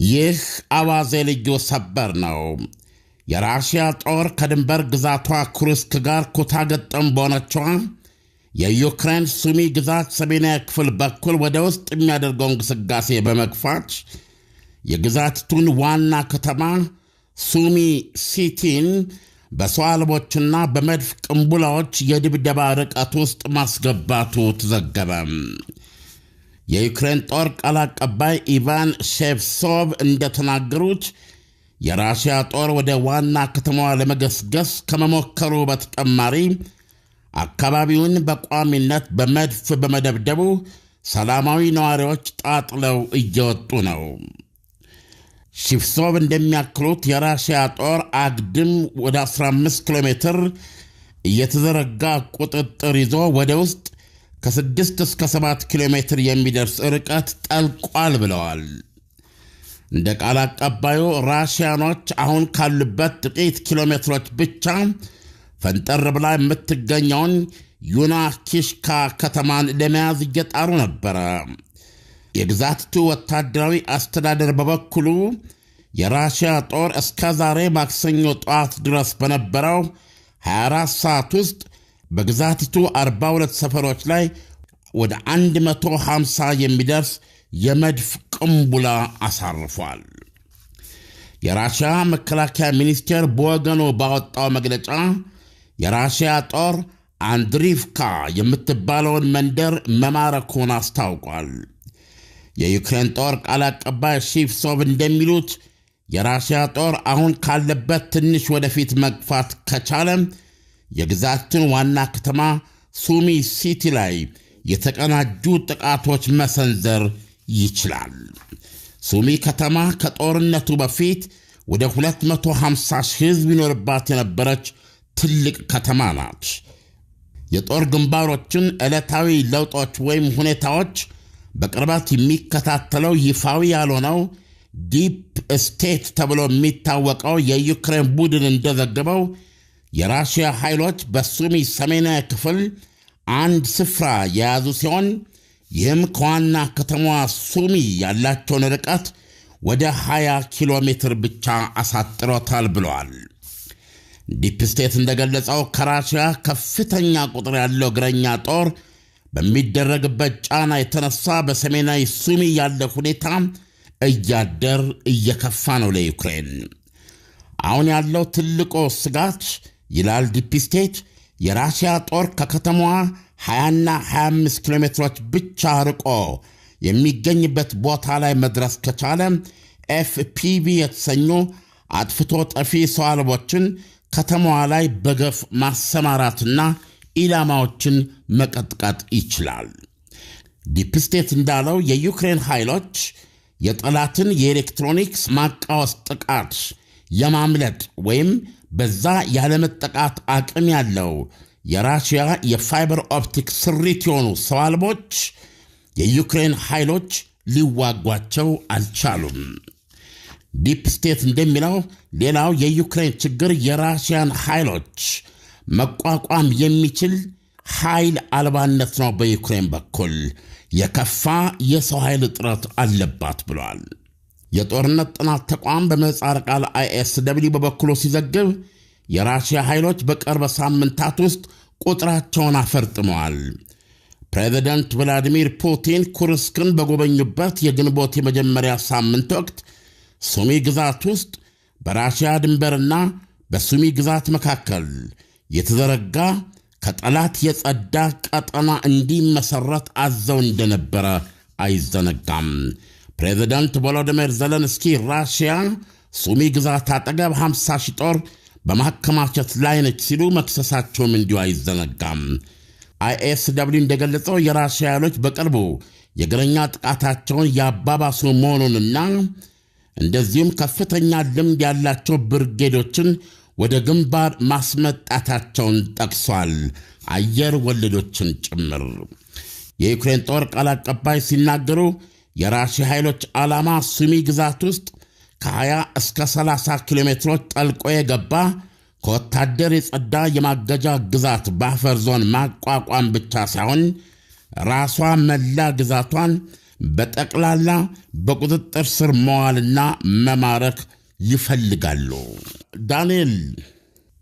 ይህ አዋዜ ልዩ ሰበር ነው። የራሽያ ጦር ከድንበር ግዛቷ ኩርስክ ጋር ኩታ ገጠም በሆነችዋ የዩክሬን ሱሚ ግዛት ሰሜናዊ ክፍል በኩል ወደ ውስጥ የሚያደርገው እንቅስቃሴ በመግፋት የግዛቲቱን ዋና ከተማ ሱሚ ሲቲን በሰው አልቦችና በመድፍ ቅንቡላዎች የድብደባ ርቀት ውስጥ ማስገባቱ ተዘገበ። የዩክሬን ጦር ቃል አቀባይ ኢቫን ሼቭሶቭ እንደተናገሩት የራሽያ ጦር ወደ ዋና ከተማዋ ለመገስገስ ከመሞከሩ በተጨማሪ አካባቢውን በቋሚነት በመድፍ በመደብደቡ ሰላማዊ ነዋሪዎች ጣጥለው እየወጡ ነው። ሺፍሶቭ እንደሚያክሉት የራሽያ ጦር አግድም ወደ 15 ኪሎ ሜትር እየተዘረጋ ቁጥጥር ይዞ ወደ ውስጥ ከ6 እስከ 7 ኪሎ ሜትር የሚደርስ ርቀት ጠልቋል ብለዋል። እንደ ቃል አቀባዩ ራሽያኖች አሁን ካሉበት ጥቂት ኪሎ ሜትሮች ብቻ ፈንጠር ብላ የምትገኘውን ዩና ኪሽካ ከተማን ለመያዝ እየጣሩ ነበረ። የግዛቲቱ ወታደራዊ አስተዳደር በበኩሉ የራሽያ ጦር እስከ ዛሬ ማክሰኞ ጠዋት ድረስ በነበረው 24 ሰዓት ውስጥ በግዛቲቱ 42 ሰፈሮች ላይ ወደ 150 የሚደርስ የመድፍ ቅንቡላ አሳርፏል። የራሽያ መከላከያ ሚኒስቴር በወገኑ ባወጣው መግለጫ የራሽያ ጦር አንድሪቭካ የምትባለውን መንደር መማረኩን አስታውቋል። የዩክሬን ጦር ቃል አቀባይ ሺፍሶቭ እንደሚሉት የራሽያ ጦር አሁን ካለበት ትንሽ ወደፊት መግፋት ከቻለ የግዛቱን ዋና ከተማ ሱሚ ሲቲ ላይ የተቀናጁ ጥቃቶች መሰንዘር ይችላል። ሱሚ ከተማ ከጦርነቱ በፊት ወደ 250 ሺህ ሕዝብ ይኖርባት የነበረች ትልቅ ከተማ ናት። የጦር ግንባሮችን ዕለታዊ ለውጦች ወይም ሁኔታዎች በቅርበት የሚከታተለው ይፋዊ ያልሆነው ዲፕ ስቴት ተብሎ የሚታወቀው የዩክሬን ቡድን እንደዘገበው የራሽያ ኃይሎች በሱሚ ሰሜናዊ ክፍል አንድ ስፍራ የያዙ ሲሆን ይህም ከዋና ከተማዋ ሱሚ ያላቸውን ርቀት ወደ 20 ኪሎ ሜትር ብቻ አሳጥሮታል ብለዋል። ዲፕ ስቴት እንደገለጸው ከራሽያ ከፍተኛ ቁጥር ያለው እግረኛ ጦር በሚደረግበት ጫና የተነሳ በሰሜናዊ ሱሚ ያለ ሁኔታ እያደር እየከፋ ነው ለዩክሬን። አሁን ያለው ትልቁ ስጋት ይላል ዲፕ ስቴት፣ የራሽያ ጦር ከከተማዋ 20ና 25 ኪሎ ሜትሮች ብቻ ርቆ የሚገኝበት ቦታ ላይ መድረስ ከቻለ FPV የተሰኙ አጥፍቶ ጠፊ ሰው አልቦችን ከተማዋ ላይ በገፍ ማሰማራትና ኢላማዎችን መቀጥቀጥ ይችላል። ዲፕ ስቴት እንዳለው የዩክሬን ኃይሎች የጠላትን የኤሌክትሮኒክስ ማቃወስ ጥቃት የማምለጥ ወይም በዛ ያለመጠቃት አቅም ያለው የራሽያ የ fiber optic ስሪት የሆኑ ሰው አልቦች የዩክሬን ኃይሎች ሊዋጓቸው አልቻሉም። ዲፕ ስቴት እንደሚለው ሌላው የዩክሬን ችግር የራሽያን ኃይሎች መቋቋም የሚችል ኃይል አልባነት ነው። በዩክሬን በኩል የከፋ የሰው ኃይል እጥረት አለባት ብለዋል። የጦርነት ጥናት ተቋም በምህጻረ ቃል ISW በበኩሉ ሲዘግብ የራሽያ ኃይሎች በቅርብ ሳምንታት ውስጥ ቁጥራቸውን አፈርጥመዋል። ፕሬዚደንት ቭላዲሚር ፑቲን ኩርስክን በጎበኙበት የግንቦት የመጀመሪያ ሳምንት ወቅት ሱሚ ግዛት ውስጥ በራሽያ ድንበርና በሱሚ ግዛት መካከል የተዘረጋ ከጠላት የጸዳ ቀጠና እንዲመሠረት አዘው እንደነበረ አይዘነጋም። ፕሬዚደንት ቮሎዲሚር ዘለንስኪ ራሽያ ሱሚ ግዛት አጠገብ 50 ሺህ ጦር በማከማቸት ላይ ነች ሲሉ መክሰሳቸውም እንዲሁ አይዘነጋም። ISW እንደገለጸው የራሽያ ኃይሎች በቅርቡ የእግረኛ ጥቃታቸውን ያባባሱ መሆኑንና እንደዚሁም ከፍተኛ ልምድ ያላቸው ብርጌዶችን ወደ ግንባር ማስመጣታቸውን ጠቅሷል፣ አየር ወለዶችን ጭምር። የዩክሬን ጦር ቃል አቀባይ ሲናገሩ የራሽያ ኃይሎች ዓላማ ሱሚ ግዛት ውስጥ ከ20 እስከ 30 ኪሎ ሜትሮች ጠልቆ የገባ ከወታደር የጸዳ የማገጃ ግዛት buffer zone ማቋቋም ብቻ ሳይሆን ራሷ መላ ግዛቷን በጠቅላላ በቁጥጥር ስር መዋልና መማረክ ይፈልጋሉ። ዳንኤል፣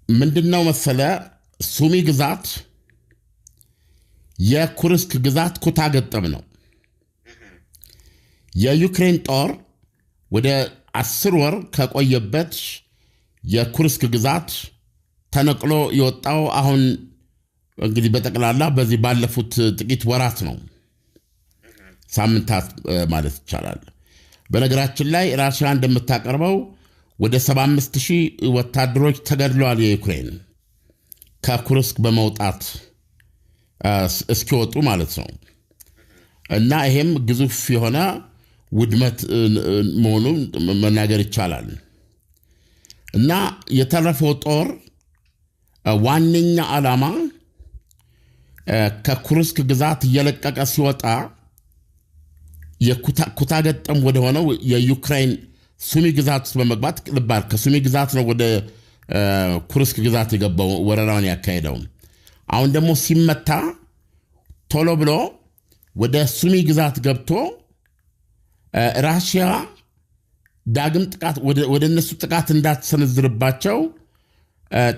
ምንድነው መሰለ፣ ሱሚ ግዛት የኩርስክ ግዛት ኩታ ገጠም ነው። የዩክሬን ጦር ወደ 10 ወር ከቆየበት የኩርስክ ግዛት ተነቅሎ የወጣው አሁን እንግዲህ በጠቅላላ በዚህ ባለፉት ጥቂት ወራት ነው፣ ሳምንታት ማለት ይቻላል። በነገራችን ላይ ራሽያ እንደምታቀርበው ወደ 75 ሺህ ወታደሮች ተገድለዋል። የዩክሬን ከኩርስክ በመውጣት እስኪወጡ ማለት ነው። እና ይሄም ግዙፍ የሆነ ውድመት መሆኑን መናገር ይቻላል። እና የተረፈው ጦር ዋነኛ ዓላማ ከኩርስክ ግዛት እየለቀቀ ሲወጣ የኩታ ገጠም ወደሆነው የዩክራይን ሱሚ ግዛት ውስጥ በመግባት፣ ልባል ከሱሚ ግዛት ነው ወደ ኩርስክ ግዛት የገባው ወረራውን ያካሄደው። አሁን ደግሞ ሲመታ ቶሎ ብሎ ወደ ሱሚ ግዛት ገብቶ ራሽያ ዳግም ጥቃት ወደ እነሱ ጥቃት እንዳትሰነዝርባቸው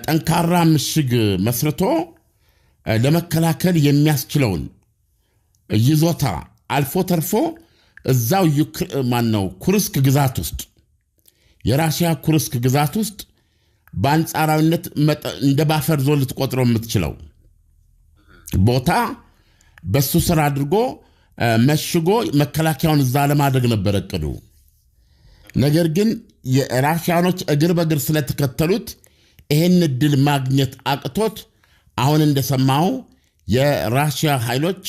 ጠንካራ ምሽግ መስርቶ ለመከላከል የሚያስችለውን ይዞታ አልፎ ተርፎ እዛው ማነው ኩርስክ ግዛት ውስጥ፣ የራሽያ ኩርስክ ግዛት ውስጥ በአንጻራዊነት እንደ buffer zone ልትቆጥረው የምትችለው ቦታ በሱ ስር አድርጎ መሽጎ መከላከያውን እዛ ለማድረግ ነበር እቅዱ። ነገር ግን የራሽያኖች እግር በእግር ስለተከተሉት ይህን እድል ማግኘት አቅቶት አሁን እንደሰማው የራሽያ ኃይሎች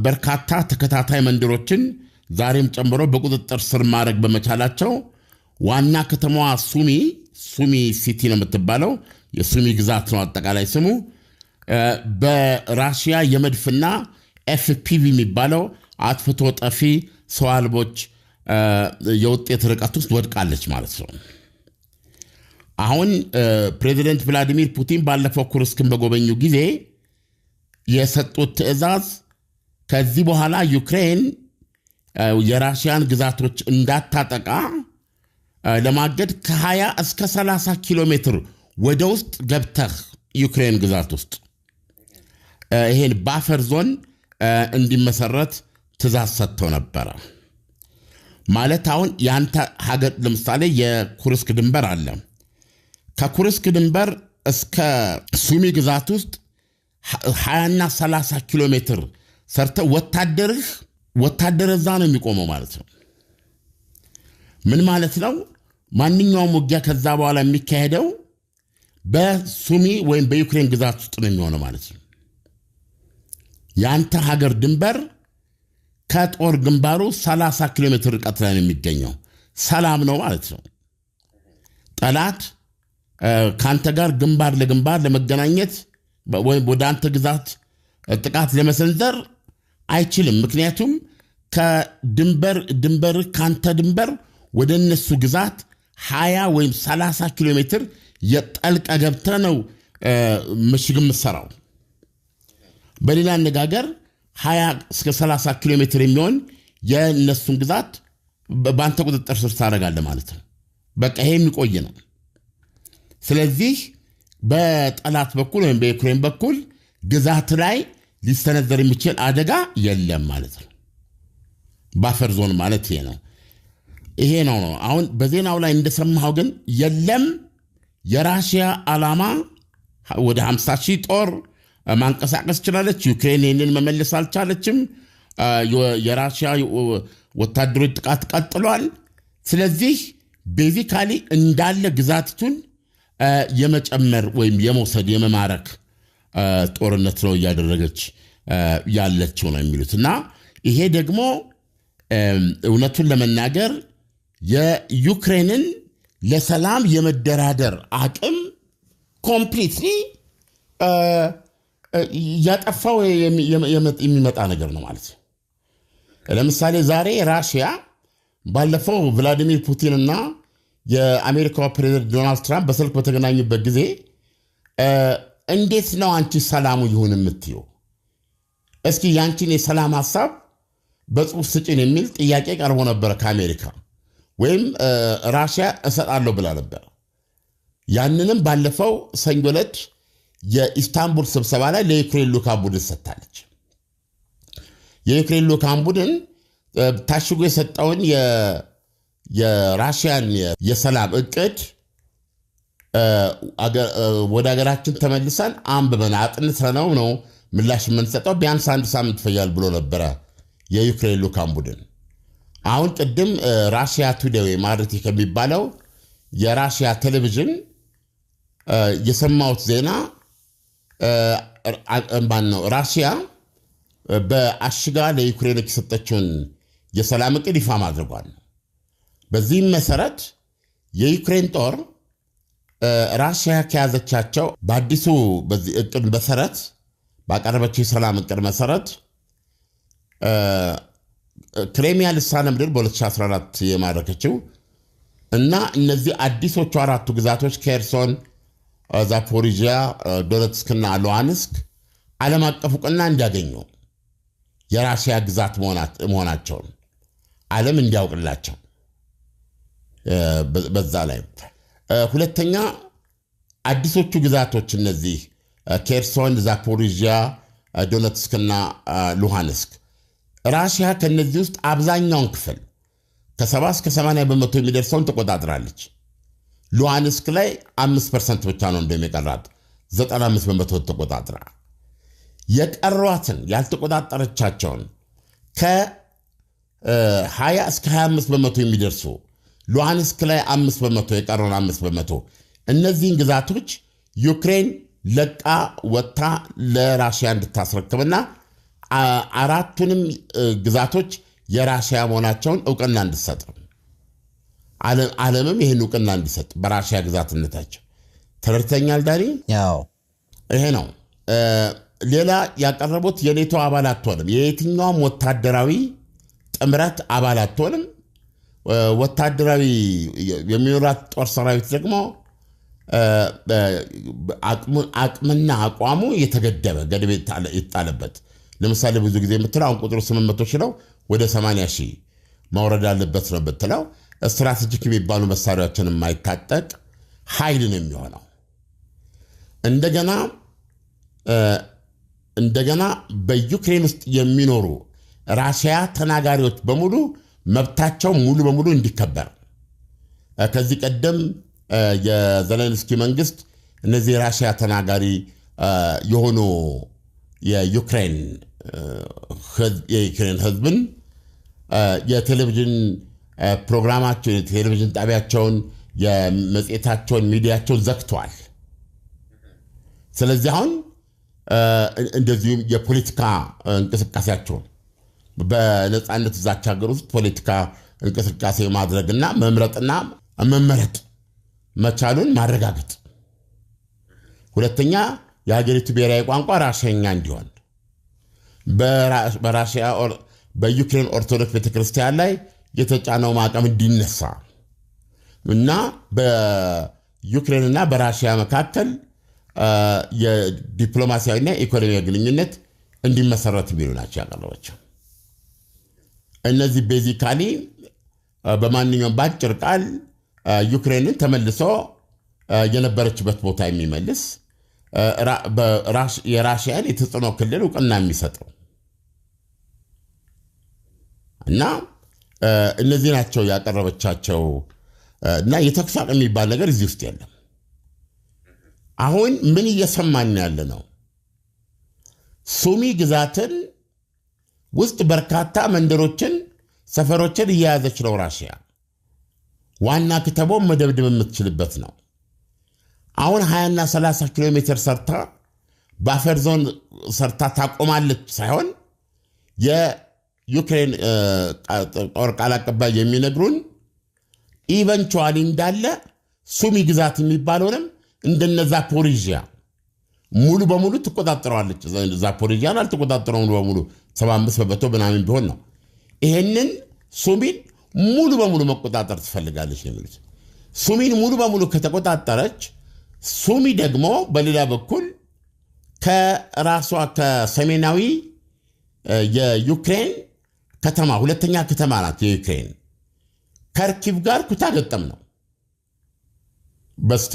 በርካታ ተከታታይ መንደሮችን ዛሬም ጨምሮ በቁጥጥር ስር ማድረግ በመቻላቸው ዋና ከተማዋ ሱሚ፣ ሱሚ city ነው የምትባለው፣ የሱሚ ግዛት ነው አጠቃላይ ስሙ፣ በራሽያ የመድፍና FPV የሚባለው አጥፍቶ ጠፊ ሰው አልቦች የውጤት ርቀት ውስጥ ወድቃለች ማለት ነው። አሁን ፕሬዚደንት ቭላዲሚር ፑቲን ባለፈው ኩርስክን በጎበኙ ጊዜ የሰጡት ትዕዛዝ ከዚህ በኋላ ዩክሬን የራሽያን ግዛቶች እንዳታጠቃ ለማገድ ከ20 እስከ 30 ኪሎ ሜትር ወደ ውስጥ ገብተህ ዩክሬን ግዛት ውስጥ ይሄን buffer zone እንዲመሰረት ትዕዛዝ ሰጥተው ነበረ። ማለት አሁን የአንተ ሀገር ለምሳሌ የኩርስክ ድንበር አለ። ከኩርስክ ድንበር እስከ ሱሚ ግዛት ውስጥ 20ና 30 ኪሎ ሜትር ሰርተ ወታደርህ ወታደር እዛ ነው የሚቆመው ማለት ነው። ምን ማለት ነው? ማንኛውም ውጊያ ከዛ በኋላ የሚካሄደው በሱሚ ወይም በዩክሬን ግዛት ውስጥ ነው የሚሆነው ማለት ነው። የአንተ ሀገር ድንበር ከጦር ግንባሩ 30 ኪሎ ሜትር ርቀት ላይ ነው የሚገኘው። ሰላም ነው ማለት ነው። ጠላት ከአንተ ጋር ግንባር ለግንባር ለመገናኘት ወይም ወደ አንተ ግዛት ጥቃት ለመሰንዘር አይችልም። ምክንያቱም ከድንበር ድንበር ከአንተ ድንበር ወደ እነሱ ግዛት 20 ወይም 30 ኪሎ ሜትር የጠልቀ ገብተህ ነው ምሽግ የምትሰራው። በሌላ አነጋገር 20 እስከ 30 ኪሎ ሜትር የሚሆን የእነሱን ግዛት በአንተ ቁጥጥር ስር ታደርጋለህ ማለት ነው። በቃ ይሄ የሚቆይ ነው። ስለዚህ በጠላት በኩል ወይም በዩክሬን በኩል ግዛት ላይ ሊሰነዘር የሚችል አደጋ የለም ማለት ነው። buffer zone ማለት ይሄ ነው። ይሄ ነው ነው። አሁን በዜናው ላይ እንደሰማኸው ግን የለም፣ የራሽያ ዓላማ ወደ 50 ሺህ ጦር ማንቀሳቀስ ችላለች። ዩክሬን ይህንን መመለስ አልቻለችም። የራሽያ ወታደሮች ጥቃት ቀጥሏል። ስለዚህ basically እንዳለ ግዛቲቱን የመጨመር ወይም የመውሰድ የመማረክ ጦርነት ነው እያደረገች ያለችው ነው የሚሉት። እና ይሄ ደግሞ እውነቱን ለመናገር የዩክሬንን ለሰላም የመደራደር አቅም completely እያጠፋው የሚመጣ ነገር ነው ማለት ነው። ለምሳሌ ዛሬ ራሽያ ባለፈው ቭላዲሚር ፑቲን እና የአሜሪካው ፕሬዚደንት ዶናልድ ትራምፕ በስልክ በተገናኙበት ጊዜ እንዴት ነው አንቺ ሰላሙ ይሁን የምትይው? እስኪ ያንቺን የሰላም ሀሳብ በጽሁፍ ስጭን የሚል ጥያቄ ቀርቦ ነበረ ከአሜሪካ ወይም ራሽያ እሰጣለሁ ብላ ነበር። ያንንም ባለፈው ሰኞ ዕለት የኢስታንቡል ስብሰባ ላይ ለዩክሬን ልዑካን ቡድን ሰጥታለች። የዩክሬን ልዑካን ቡድን ታሽጎ የሰጠውን የራሽያን የሰላም እቅድ ወደ ሀገራችን ተመልሰን አንብበን አጥንተነው ነው ምላሽ የምንሰጠው፣ ቢያንስ አንድ ሳምንት ይፈጃል ብሎ ነበረ የዩክሬን ልዑካን ቡድን። አሁን ቅድም ራሽያ ቱዴይ ወይም አርቲ ከሚባለው የራሽያ ቴሌቪዥን የሰማሁት ዜና ማን ነው፣ ራሽያ በአሽጋ ለዩክሬኖች የሰጠችውን የሰላም እቅድ ይፋ ማድረጓል። በዚህም መሰረት የዩክሬን ጦር ራሽያ ከያዘቻቸው በአዲሱ በዚህ እቅድ መሰረት ባቀረበችው የሰላም እቅድ መሰረት ክሬሚያ ልሳነ ምድር በ2014 የማረከችው እና እነዚህ አዲሶቹ አራቱ ግዛቶች ኬርሶን፣ ዛፖሪዥያ፣ ዶነትስክና ሉሃንስክ ዓለም አቀፍ እውቅና እንዲያገኙ የራሽያ ግዛት መሆናቸውን ዓለም እንዲያውቅላቸው በዛ ላይ ሁለተኛ አዲሶቹ ግዛቶች እነዚህ ኬርሶን፣ ዛፖሪዥያ፣ ዶነትስክና ሉሃንስክ ራሽያ ከነዚህ ውስጥ አብዛኛውን ክፍል ከ70 እስከ 80% የሚደርሰውን ተቆጣጥራለች። ሉሃንስክ ላይ 5% ብቻ ነው እንደሚቀራት 95% ተቆጣጥራ የቀሯትን ያልተቆጣጠረቻቸውን ከ20 እስከ 25% የሚደርሱ ሉሃንስክ ላይ 5% የቀረውን 5% እነዚህን ግዛቶች ዩክሬን ለቃ ወጥታ ለራሽያ እንድታስረክብና አራቱንም ግዛቶች የራሽያ መሆናቸውን እውቅና እንድሰጥ ዓለምም ይህን እውቅና እንዲሰጥ በራሽያ ግዛትነታቸው። ተረድተኛል ዳኒ? ያው ይሄ ነው። ሌላ ያቀረቡት የኔቶ አባል አትሆንም፣ የየትኛውም ወታደራዊ ጥምረት አባል አትሆንም። ወታደራዊ የሚኖራት ጦር ሰራዊት ደግሞ አቅምና አቋሙ የተገደበ ገደብ የተጣለበት። ለምሳሌ ብዙ ጊዜ የምትለው አሁን ቁጥሩ 800 ሺህ ነው፣ ወደ 80 ሺህ መውረድ አለበት ነው የምትለው። strategic የሚባሉ መሳሪያዎችን የማይታጠቅ ኃይል ነው የሚሆነው። እንደገና በዩክሬን ውስጥ የሚኖሩ ራሽያ ተናጋሪዎች በሙሉ መብታቸው ሙሉ በሙሉ እንዲከበር ከዚህ ቀደም የዘለንስኪ መንግስት እነዚህ የራሽያ ተናጋሪ የሆኑ የዩክሬን ህዝብን የቴሌቪዥን ፕሮግራማቸውን፣ የቴሌቪዥን ጣቢያቸውን፣ የመጽሔታቸውን፣ ሚዲያቸውን ዘግተዋል። ስለዚህ አሁን እንደዚሁም የፖለቲካ እንቅስቃሴያቸውን በነፃነት እዛች ሀገር ውስጥ ፖለቲካ እንቅስቃሴ ማድረግና መምረጥና መመረጥ መቻሉን ማረጋገጥ። ሁለተኛ የሀገሪቱ ብሔራዊ ቋንቋ ራሽያኛ እንዲሆን፣ በራሽያ በዩክሬን ኦርቶዶክስ ቤተክርስቲያን ላይ የተጫነው ማዕቀብ እንዲነሳ እና በዩክሬንና በራሽያ መካከል የዲፕሎማሲያዊና ኢኮኖሚያዊ ግንኙነት እንዲመሰረት የሚሉ ናቸው ያቀረበችው። እነዚህ basically በማንኛውም በአጭር ቃል ዩክሬንን ተመልሶ የነበረችበት ቦታ የሚመልስ የራሽያን የተጽዕኖ ክልል እውቅና የሚሰጠው እና እነዚህ ናቸው ያቀረበቻቸው። እና የተኩስ አቁም የሚባል ነገር እዚህ ውስጥ የለም። አሁን ምን እየሰማን ያለ ነው? ሱሚ ግዛትን ውስጥ በርካታ መንደሮችን፣ ሰፈሮችን እየያዘች ነው ራሽያ። ዋና ከተማውን መደብደብ የምትችልበት ነው። አሁን 20 እና 30 ኪሎ ሜትር ሰርታ buffer zone ሰርታ ታቆማለች ሳይሆን የዩክሬን ጦር ቃል አቀባይ የሚነግሩን eventually እንዳለ ሱሚ ግዛት የሚባለውንም እንደነ ዛፖሪዥያ ሙሉ በሙሉ ትቆጣጠረዋለች። ዛፖሪዥያን አልተቆጣጠረው ሙሉ በሙሉ 75% ምናምን ቢሆን ነው። ይሄንን ሱሚን ሙሉ በሙሉ መቆጣጠር ትፈልጋለች ነው የሚሉት። ሱሚን ሙሉ በሙሉ ከተቆጣጠረች ሱሚ ደግሞ በሌላ በኩል ከራሷ ከሰሜናዊ የዩክሬን ከተማ፣ ሁለተኛ ከተማ ናት የዩክሬን። ከርኪቭ ጋር ኩታ ገጠም ነው። በስተ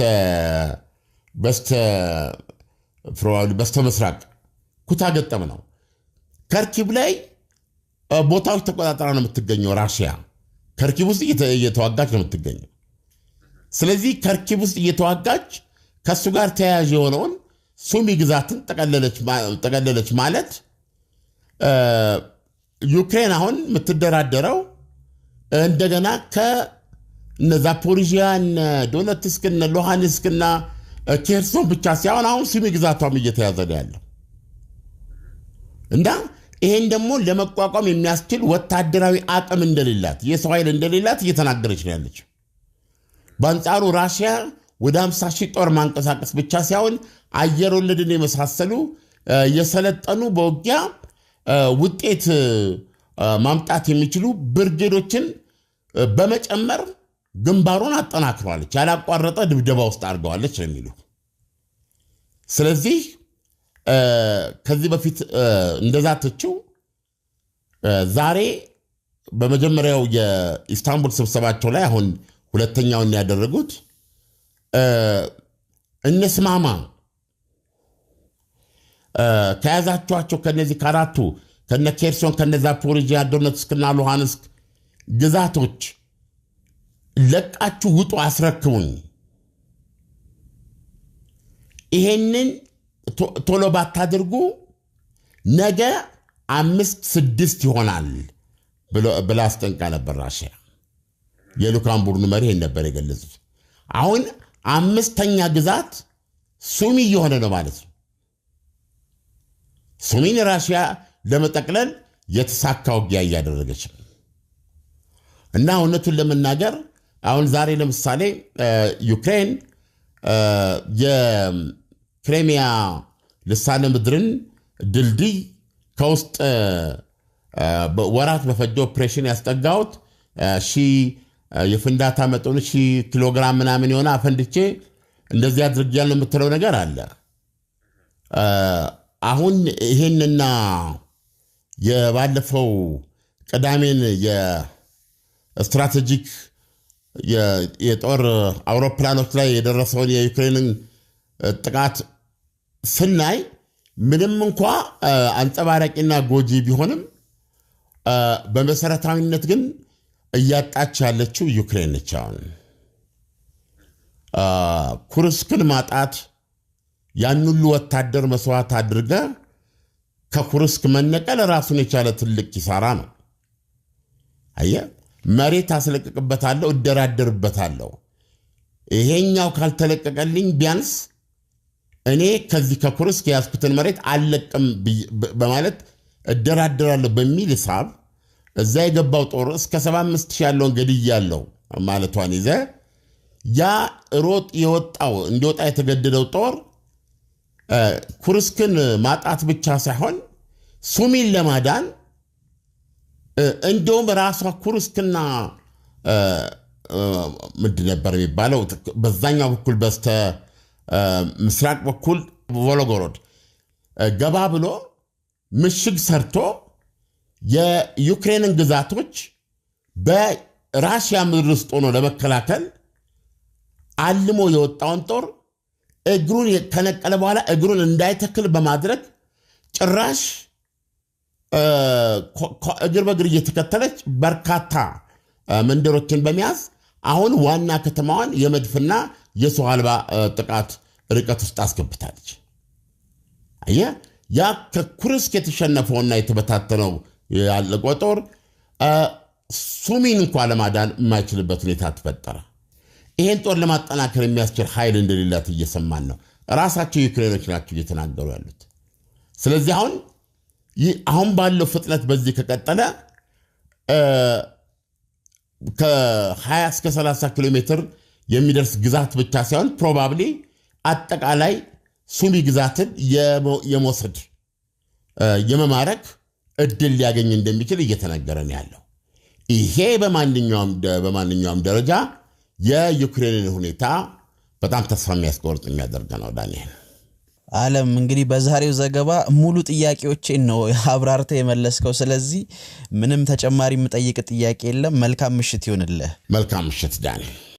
በስተ በስተ ምስራቅ ኩታ ገጠም ነው። ከርኪቭ ላይ ቦታዎች ተቆጣጠራ ነው የምትገኘው ራሽያ። ከርኪቭ ውስጥ እየተዋጋች ነው የምትገኘው። ስለዚህ ከርኪቭ ውስጥ እየተዋጋች ከእሱ ጋር ተያያዥ የሆነውን ሱሚ ግዛትን ጠቀለለች ማለት ዩክሬን አሁን የምትደራደረው እንደገና ከእነ ዛፖሪዥያ፣ እነ ዶነትስክ፣ እነ ሉሃንስክ እና ኬርሶን ብቻ ሳይሆን አሁን ሱሚ ግዛቷም እየተያዘ ነው ያለው እና ይሄን ደግሞ ለመቋቋም የሚያስችል ወታደራዊ አቅም እንደሌላት፣ የሰው ኃይል እንደሌላት እየተናገረች ነው ያለችው። በአንጻሩ ራሽያ ወደ 50 ሺህ ጦር ማንቀሳቀስ ብቻ ሳይሆን አየር ወለድን የመሳሰሉ የሰለጠኑ፣ በውጊያ ውጤት ማምጣት የሚችሉ ብርጌዶችን በመጨመር ግንባሩን አጠናክረዋለች። ያላቋረጠ ድብደባ ውስጥ አድርገዋለች ነው የሚሉ። ስለዚህ ከዚህ በፊት እንደዛተችው ዛሬ በመጀመሪያው የኢስታንቡል ስብሰባቸው ላይ፣ አሁን ሁለተኛውን ያደረጉት፣ እንስማማ፣ ከያዛችኋቸው ከነዚህ ከአራቱ፣ ከነ ኬርሶን፣ ከነ ዛፖሪጂያ፣ ዶነትስክና ሉሃንስክ ግዛቶች ለቃችሁ ውጡ፣ አስረክቡኝ። ይሄንን ቶሎ ባታደርጉ ነገ አምስት ስድስት ይሆናል ብላ አስጠንቅቃ ነበር ራሽያ። የልዑካን ቡድኑ መሪ ይሄን ነበር የገለጹት። አሁን አምስተኛ ግዛት ሱሚ እየሆነ ነው ማለት ነው። ሱሚን ራሽያ ለመጠቅለል የተሳካ ውጊያ እያደረገች ነው። እና እውነቱን ለመናገር አሁን ዛሬ ለምሳሌ ዩክሬን የክሬሚያ ልሳነ ምድርን ድልድይ ከውስጥ ወራት በፈጀ ኦፕሬሽን ያስጠጋሁት፣ ሺህ የፍንዳታ መጠኑ 1000 ኪሎግራም ምናምን የሆነ አፈንድቼ እንደዚህ አድርጌያለሁ የምትለው ነገር አለ። አሁን ይህንና የባለፈው ቅዳሜን የ strategic የጦር አውሮፕላኖች ላይ የደረሰውን የዩክሬንን ጥቃት ስናይ ምንም እንኳ አንጸባራቂና ጎጂ ቢሆንም በመሰረታዊነት ግን እያጣች ያለችው ዩክሬን ነች። አሁን ኩርስክን ማጣት፣ ያን ሁሉ ወታደር መስዋዕት አድርገ ከኩርስክ መነቀል ራሱን የቻለ ትልቅ ኪሳራ ነው። አየህ፣ መሬት አስለቅቅበታለሁ፣ እደራደርበታለሁ። ይሄኛው ካልተለቀቀልኝ ቢያንስ እኔ ከዚህ ከኩርስክ የያዝኩትን መሬት አልለቅም በማለት እደራደራለሁ በሚል ሂሳብ እዛ የገባው ጦር እስከ 75 ሺህ ያለውን ገድያለሁ ማለቷን ይዘ ያ ሮጥ የወጣው፣ እንዲወጣ የተገደደው ጦር ኩርስክን ማጣት ብቻ ሳይሆን ሱሚን ለማዳን እንደውም ራሷ ኩርስክና ምንድን ነበር የሚባለው በዛኛው በኩል፣ በስተ ምስራቅ በኩል ቮሎጎሮድ ገባ ብሎ ምሽግ ሰርቶ የዩክሬንን ግዛቶች በራሽያ ምድር ውስጥ ሆኖ ለመከላከል አልሞ የወጣውን ጦር እግሩን ከነቀለ በኋላ እግሩን እንዳይተክል በማድረግ ጭራሽ እግር በእግር እየተከተለች በርካታ መንደሮችን በመያዝ አሁን ዋና ከተማዋን የመድፍና የሰው አልባ ጥቃት ርቀት ውስጥ አስገብታለች። አየህ፣ ያ ከኩርስክ የተሸነፈውና የተበታተነው ያለቀው ጦር ሱሚን እንኳ ለማዳን የማይችልበት ሁኔታ ተፈጠረ። ይሄን ጦር ለማጠናከር የሚያስችል ኃይል እንደሌላት እየሰማን ነው። ራሳቸው ዩክሬኖች ናቸው እየተናገሩ ያሉት። ስለዚህ አሁን ባለው ፍጥነት በዚህ ከቀጠለ ከ20 እስከ 30 ኪሎ ሜትር የሚደርስ ግዛት ብቻ ሳይሆን probably አጠቃላይ ሱሚ ግዛትን የመውሰድ፣ የመማረክ እድል ሊያገኝ እንደሚችል እየተነገረ ነው ያለው። ይሄ በማንኛውም ደረጃ የዩክሬንን ሁኔታ በጣም ተስፋ የሚያስቆርጥ የሚያደርግ ነው ዳንኤል። አለም እንግዲህ በዛሬው ዘገባ ሙሉ ጥያቄዎቼን ነው አብራርተህ የመለስከው። ስለዚህ ምንም ተጨማሪ የምጠይቅ ጥያቄ የለም። መልካም ምሽት ይሁንልህ። መልካም ምሽት ዳኒ።